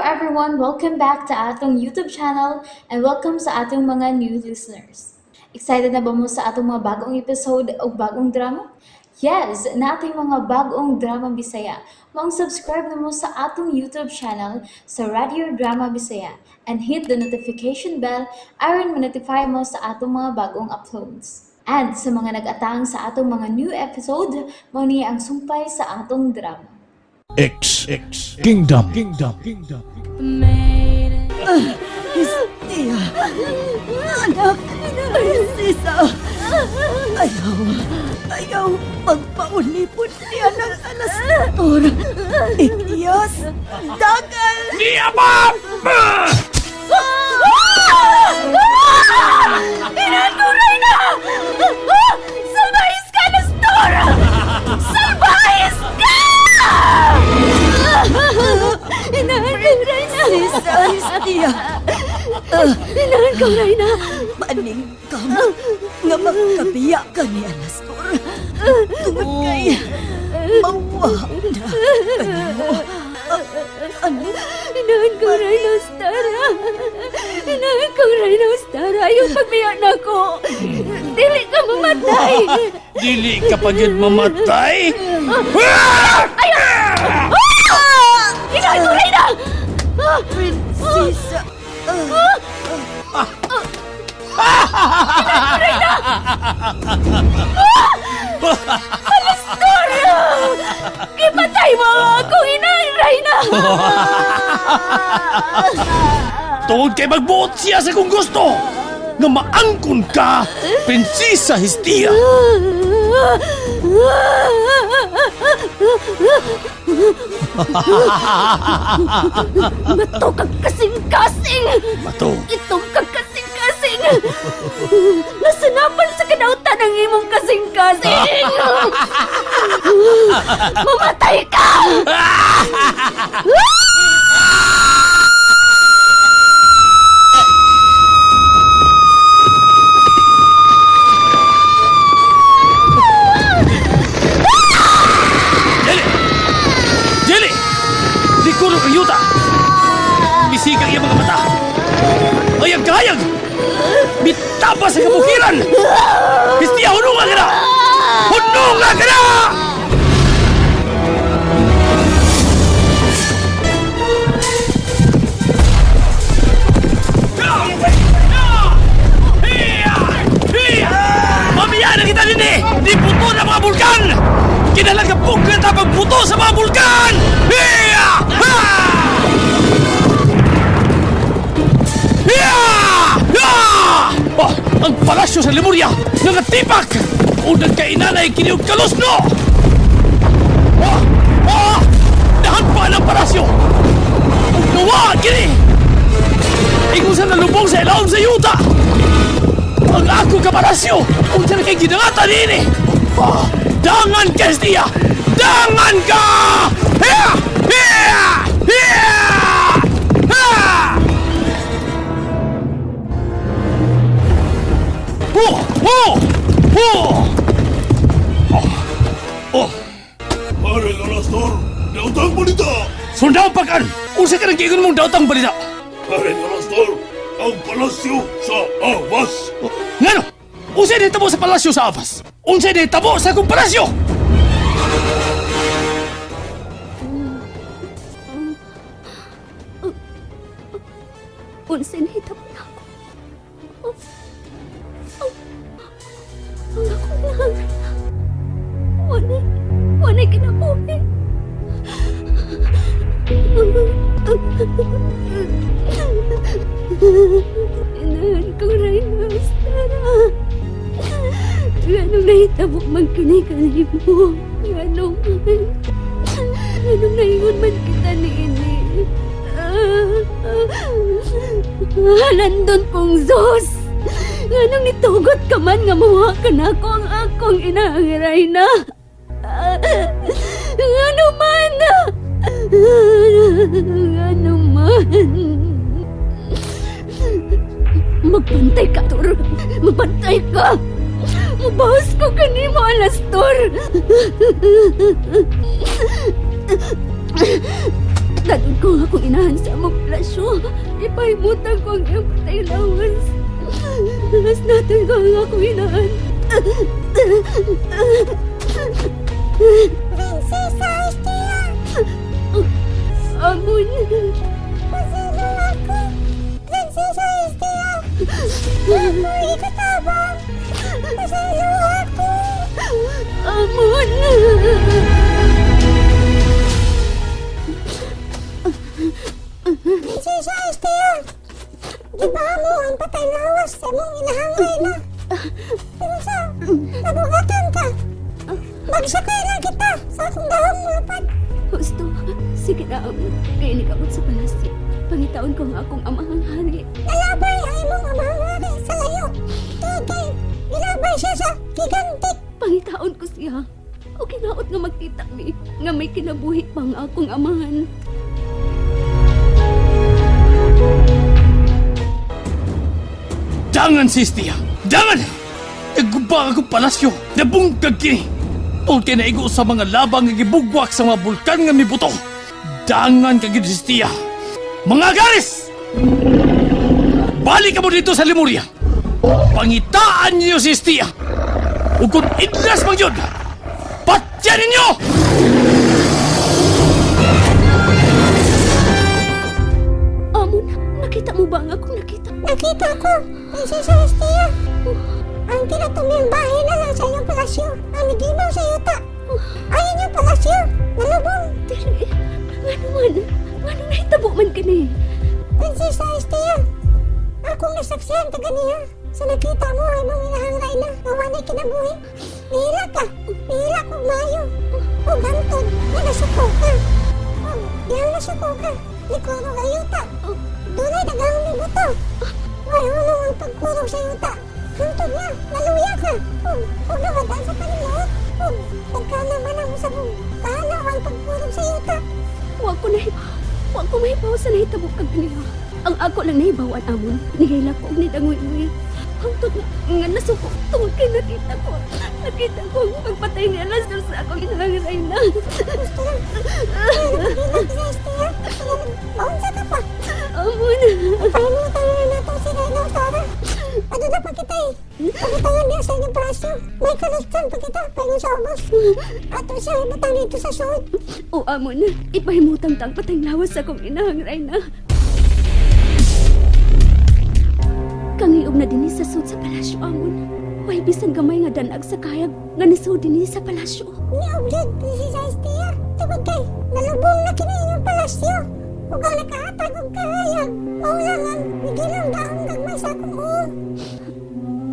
everyone! Welcome back to atong YouTube channel and welcome sa atong mga new listeners. Excited na ba mo sa atong mga bagong episode o bagong drama? Yes, nating mga bagong drama Bisaya. Maong subscribe na mo sa atong YouTube channel sa Radio Drama Bisaya and hit the notification bell aron ma-notify mo sa atong mga bagong uploads. And sa mga nag-atang sa atong mga new episode, mao ni ang sumpay sa atong drama. X X Kingdom Kingdom Kingdom. Tia! Anak! Prinsesa! Ayaw! Ayaw! Pagpaulipon niya ng alastor! Ikyas! Dagal! Niya ba? Inaturay na! Salbahis ka, Alastor! Salbahis ka! Inahan kong Reyna! Prinsesa! Tia! Inahan kong Reyna! Paningkam nga magkabiya ka ni Alastor. Tungod kay mawa na kanimo. Ano? Inahan ko, Reyna Ostara. Inahan ko, Reyna Ostara. Ayaw pagbiya na ko. Dili ka mamatay. Dili ka pa gyud mamatay? Inahan ko, Reyna! Prinsesa! Gipatay mo ang akong inang, Reyna! Tungod kay magbuot siya sa kung gusto nga maangkon ka, Prinsesa Hestia. Bato kag kasing-kasing! Bato. Itong kag kasing-kasing! Nasanapan sa kadautan ang imong kasing-kasing! Mamatay ka! Dili! Dili! Likuro ang yuta! Bisig ang iyang mga mata! Ay, ang kahayag! Bitaba sa kabukiran! Hestia, hununga ka na! Hununga ka na! Mamiya na kita din eh! Di puto ng mga bulkan! Kinahanglan ka na pagputo sa mga bulkan! Hiya! Ha! Hiya! Ha! Oh, ang palasyo sa Lemuria nangatipak! Unang kainanay kini og kalusno! Oh! Oh! Dahan pa ang palasyo! Ug nawa kini! Ingon sa nalubong sa ilawom sa yuta! Ang ako ka palasyo! Unsa na kay gidangatan niini! Ah, dangan ka, Hestia! Dangan ka! Hiya! Hiya! Hiya! Ha! Oh! Oh! Oh! Oh! Oh! Pare Alastor, dautang balita! Sundaw pakan! Unsa ka nang giingon mong daotang balita? Pare Alastor, ang palasyo sa Awas! Oh, ngano? Unsa nahitabo sa palasyo sa Avas? Unsa nahitabo sa akong palasyo? Unsa nahitabo na ako? Ang akong inang, Reyna. Walay kinabuhi. Inahan kong Reyna Ostara. Nganong nahitabo man kini kanimo? Nganong man? Nganong naingon man kita niini? Nandun kong Zos! Nganong nitugot ka man nga mawa ka na ako ang akong inahang Reyna? Ngano man? Ngano man? Magbantay ka, Tor. Magbantay ka. Mubahos ko kanimo, Alastor. Dadon ko ang akong inahan sa among palasyo. Ipahimutan ko ang iyang patay lawas. Mas natin ko ang akong inahan. Prinsesa Estia! Amon! Pasalo ako! Prinsesa Estia! Ako ikatabang! Pasalo ako! Amon! Prinsesa Estia! Giba mo ang patay lawas sa mong inahangay na. Pero sa nabugatan ka, magsakay lang kita sa akong dahong mulupad. Gusto, sige na, Amon. Kaya nikabot sa palasyo. Pangitaon ko ang akong amahang hari. Nalabay ang imong amahang hari sa layo. Tungod kay gilabay siya sa gigantic. Pangitaon ko siya. O kinaot nga magkita mi, nga may kinabuhi pa ang akong amahan. Dangan, Sistia! Dangan! Naguba akong palasyo! Nabungkag kini! Tungod kay naigo sa mga labang nga gibugwak sa mga bulkan nga mibuto! Dangan ka gid, Sistia! Mga garis! Balik ka mo dito sa Lemuria! Pangitaan niyo si Estia! Ug kung idlas man yun, patyan ninyo! Amon, nakita mo ba ang akong nakita? Nakita ko, Prinsesa Estia. Ang kinatuming bahay na lang sa iyong palasyo ang nagimaw sa yuta. Ang inyong palasyo, nalubong. Dili, ngano man, ngano nahitabo man kini? Prinsesa Estia, akong nasaksihan ka ganiha. Sa nakita mo ay mong inahangray na nga walay kinabuhi. Nihila ka, nihila kog maayo. Ug hantod nga nasuko ka. Ug dihang nasuko ka, nikurog ang yuta. Dunay daghang mibuto. Way hulong ang pagkurog sa yuta. Hantod nga, naluya ka. Ug ug nawadan sa panimuot. Ug nagkana man ang usab og kahanaw ang pagkurog sa yuta. Wa ko nahibaw. Wa ko mahibaw sa nahitabo kag kaniya. Ang ako lang nahibawan, Amon. Nihila ko og nidangoy-ngoy. Hangtod nga, nga nasuko tungod kay nakita ko. Nakita ko ang pagpatay ni Alastor sa akong inahangray na. Gusto lang. Kaya napagilak sa Estia. Kaya nagbaunsa ka pa. Amon! Pahimutan na nato si Reyna Tara. Ano na pa kita eh. Pagitangan niya sa inyong palasyo. May kalutsan pa kita. Pahingon sa ubos. Ato siya ibutang dito sa suot. O Amon, ipahimutang tang patay lawas sa akong inahangray na. Kangiob na dinhi sa sud sa palasyo, Amon. Way bisan gamay nga danag sa kayag nga nisud dinhi sa palasyo. Nioblig si sa Estia. Tungod kay nalubong na kini inyong palasyo. Ug ang nakahatag og kahayag. Mao lang ang nigilong daong gagmay sa akong uo.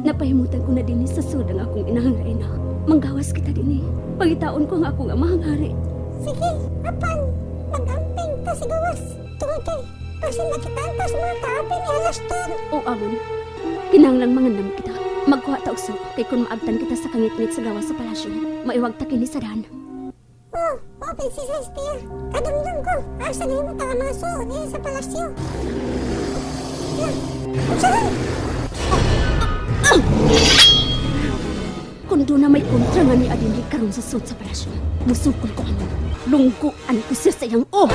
Napahimutan ko na dinhi sa sud ang akong inahang reyna. Manggawas kita dinhi. Pangitaon ko ang akong amahang hari. Sige, apan, magamping ta sa gawas. Tungod kay, pasin makitaan ta sa mga kaapi ni Alastor. O Amon, kinahanglang mangandam kita. Magkuha ta og suo kay kun maabtan kita sa kangitngit sa gawas sa palasyo, maiwag ta kini sa daan. Oh, oh, Prinsesa Estia. Kadumdum ko, asa na yung mga maso niya sa palasyo. Ya, unsa rin? Kung doon na may kontra nga ni Adinri karon sa sud sa palasyo, musukol ko Amon. Lungguan ko siya sa iyang oh!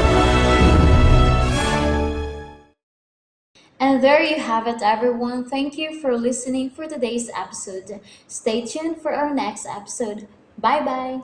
And there you have it, everyone. Thank you for listening for today's episode. Stay tuned for our next episode. Bye bye.